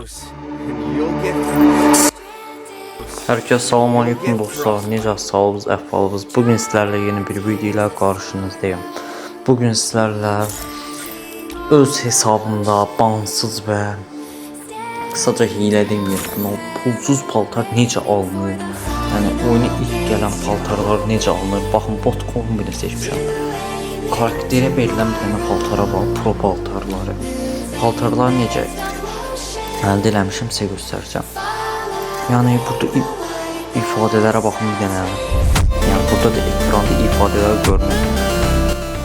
And you'll get Herkese salam aleyküm dostlar. Necə sağlığınız, əhvalınız? Bugün sizlərlə yeni bir video ilə qarşınızdayım. Bugün sizlərlə öz hesabımda bansız və qısaca hiylə deməyim, o pulsuz paltar necə alınır? Yəni oyuna ilk gələn paltarlar necə alınır? Baxın, bot kombini seçmişəm. Karakterə verilən bir dənə paltara bax, pro paltarları. Paltarlar necə əldə eləmişəm, sizə göstərəcəm. Yəni burada ifadələrə baxın bir dənə. Yəni burada da ekranda ifadələr görünür.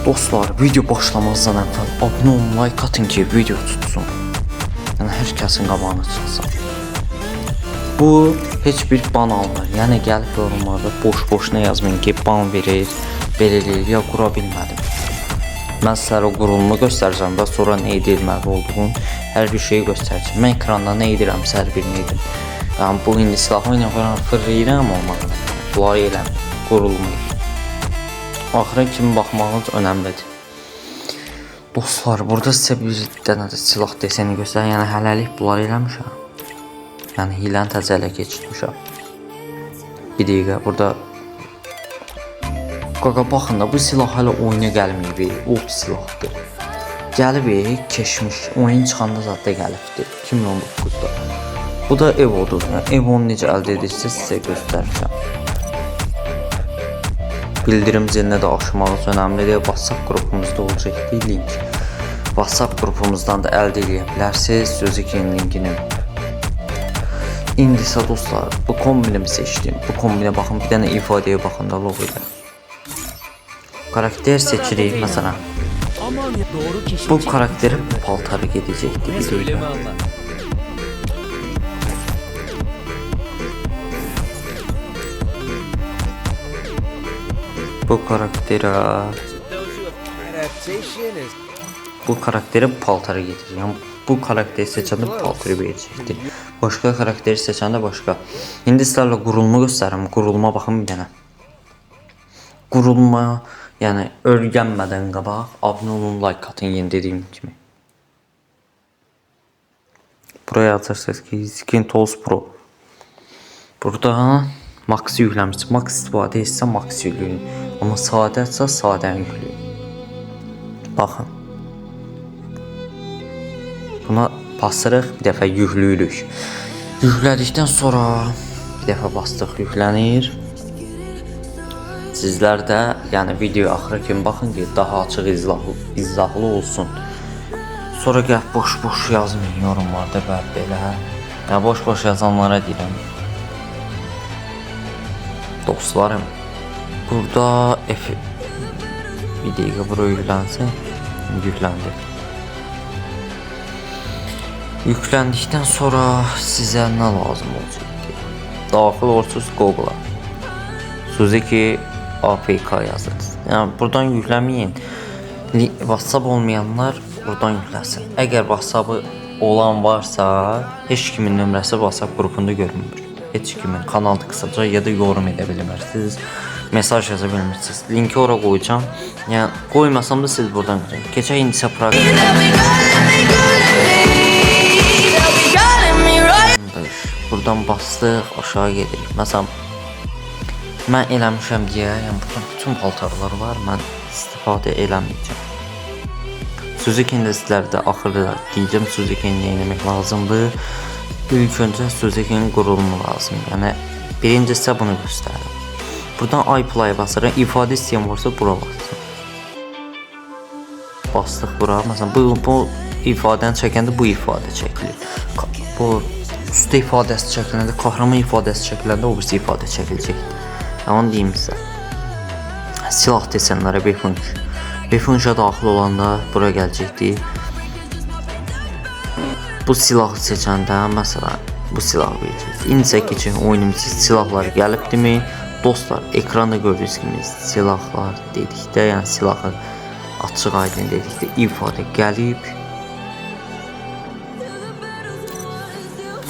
Dostlar, video başlamazdan əvvəl abunə olun, like atın ki, video tutsun. Yəni hər kəsin qabağına çıxsın. Bu heç bir ban almır. Yəni gəlib yorumlarda boş-boşuna yazmayın ki, ban verir, belə eləyir, ya qura bilmədim. Mən sizlərə o qurulumu göstərəcəm və sonra nə edilməli olduğunu, hər bir şeyi göstərəcəm. Mən ekranda nə edirəmsə hər birini edim. Yəni bu indi silahı ilə falan fırlayıram olmalı. Bunları eləmir, qurulmayır. Axıra kimi baxmağınız önəmlidir. Dostlar, burada sizə bir dənə də silah deseni göstərir. Yəni hələlik bunları eləmişəm. Yəni hiləni təzə ələ keçirmişəm. Bir dəqiqə burada Qaqa baxın da bu silah hələ oyuna gəlməyib. O silahdır. Gəlib, keçmiş. Oyun çıxanda zətdə gəlibdi 2019-da. Bu da Evo'dur. Yəni Evo'nu necə əldə edirsə sizə göstərəcəm. Bildirim zilinə də aşmağınız önəmlidir. WhatsApp qrupumuzda olacaqdı link. WhatsApp qrupumuzdan da əldə edə bilərsiniz Suzuki'nin linkini. İndi isə dostlar, bu kombinimi seçdim. Bu kombinə baxın, bir dənə ifadəyə baxın da logo ilə. Karakter seçirik məsələn. Bu karakterin paltarı gedəcəkdi Ne bir söyleme dəqiqə. anla. Bu karakterə adaptation is bu karakterə bu paltarı gedir. Yəni bu karakteri seçəndə bu paltarı verəcəkdir. Başqa karakteri seçəndə başqa. İndi sizlərlə qurulma göstərirəm. Qurulma baxın bir dənə. Qurulma, yəni öyrənmədən qabaq abunə olun, like atın yenə dediyim kimi. Buraya yazırsınız ki Skin Tools Pro. Burada Max yükləmişsiniz. Max istifadə etsə Max yükləyin. Amma sadəsə sadə yükləyin. Baxın. Buna basırıq, bir dəfə yükləyirik. Yüklədikdən sonra bir dəfə bastıq, yüklənir. Sizlər də yəni video axıra kimi baxın ki, daha açıq izahlı olsun. Sonra gəlib boş-boş yazmayın yorumlarda və belə. Yəni boş-boş yazanlara deyirəm. Dostlarım, burada F bir dəqiqə bura yüklənsin. Yükləndi. Yükləndikdən sonra sizə nə lazım olacaqdı? Daxil olursunuz Google-a. Suzuki APK yazırsınız. Yəni buradan yükləməyin. WhatsApp olmayanlar buradan yükləsin. Əgər WhatsApp-ı olan varsa, heç kimin nömrəsi WhatsApp qrupunda görünmür. Heç kimin kanalda qısaca ya da yorum edə bilmərsiniz. Mesaj yaza bilmirsiniz. Linki ora qoyacağam. Yəni qoymasam da siz buradan görün. Keçək indi isə Buradan bastıq, aşağı gedirik. Məsələn, mən eləmişəm deyə, yəni buradan bütün paltarlar var, mən istifadə eləməyəcəm. Suzuki-ni də sizlərdə axırda deyəcəm, Suzuki-ni nə etmək lazımdır. İlk öncə Suzuki-nin qurulumu lazım. Yəni birinci sizə bunu göstərirəm. Buradan iPlay basırıq. İfadə istəyən varsa bura bassın. Bastıq bura. Məsələn, bu ifadəni çəkəndə bu ifadə çəkilir. Bu usta ifadəsi çəkiləndə, kahraman ifadəsi çəkiləndə o birisi ifadə çəkiləcəkdir. Yəni onu deyim sizə. Silah desenlərə Befunç. Befunça daxil olanda bura gələcəkdir. Bu silahı seçəndə məsələn bu silahı verəcək. İndi isə keçin oyunumuz silahlar gəlibdimi? Dostlar, ekranda gördüyünüz kimi silahlar dedikdə, yəni silahı açıq aydın dedikdə ifadə gəlib.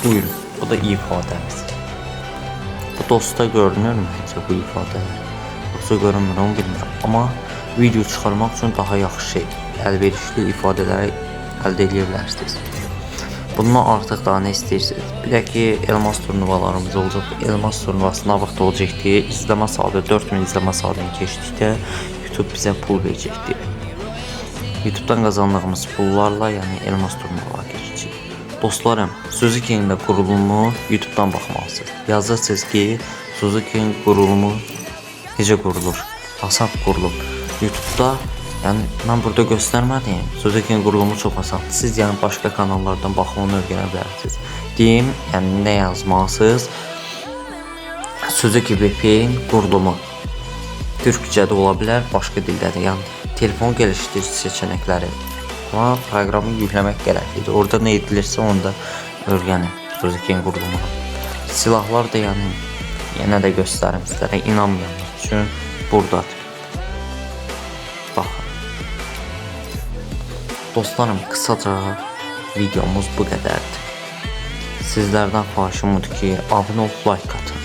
Buyurun, bu da ifadəmiz. Bu dosta görünürmü heç bu ifadələr? Yoxsa görünmür, onu bilmirəm. Amma video çıxarmaq üçün daha yaxşı, əlverişli ifadələri əldə edə bilərsiniz. Bundan artıq daha nə istəyirsiniz? Bir də ki, elmas turnuvalarımız olacaq. Elmas turnuvası nə vaxt olacaqdı? İzləmə saatı 4000 izləmə saatını keçdikdə YouTube bizə pul verəcəkdi. YouTube'dan qazandığımız pullarla, yəni elmas turnuvalara keçəcəyik. Dostlarım, Suzuki'nin də qurulumu YouTube'dan baxmalısınız. Yazırsınız ki, Suzuki'nin qurulumu necə qurulur? Asan qurulub. YouTube'da, yəni mən burada göstərmədim. Suzuki'nin qurulumu çox asandır. Siz yəni başqa kanallardan baxıb onu öyrənə bilərsiniz. Deyim, yəni nə yazmalısınız? Suzuki VPN qurulumu. Türkcə də ola bilər, başqa dildə də. Yəni telefon geliştirici seçənəkləri. Amma proqramı yükləmək gərəklidir. Orada nə edilirsə onu da öyrənin Suzuki'nin qurulumunu. Silahlar da yəni yenə də göstərim sizlərə, inanmayanlar üçün buradadır. Baxın. Dostlarım, qısaca videomuz bu qədərdir. Sizlərdən xahişim odur ki, abunə olub like atın.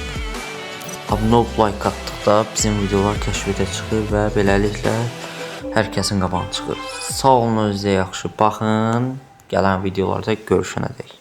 Abunə olub like atdıqda bizim videolar kəşfiyyata çıxır və beləliklə hər kəsin qabağına çıxır. Sağ olun, özünüzə yaxşı baxın. Gələn videolarda görüşənədək.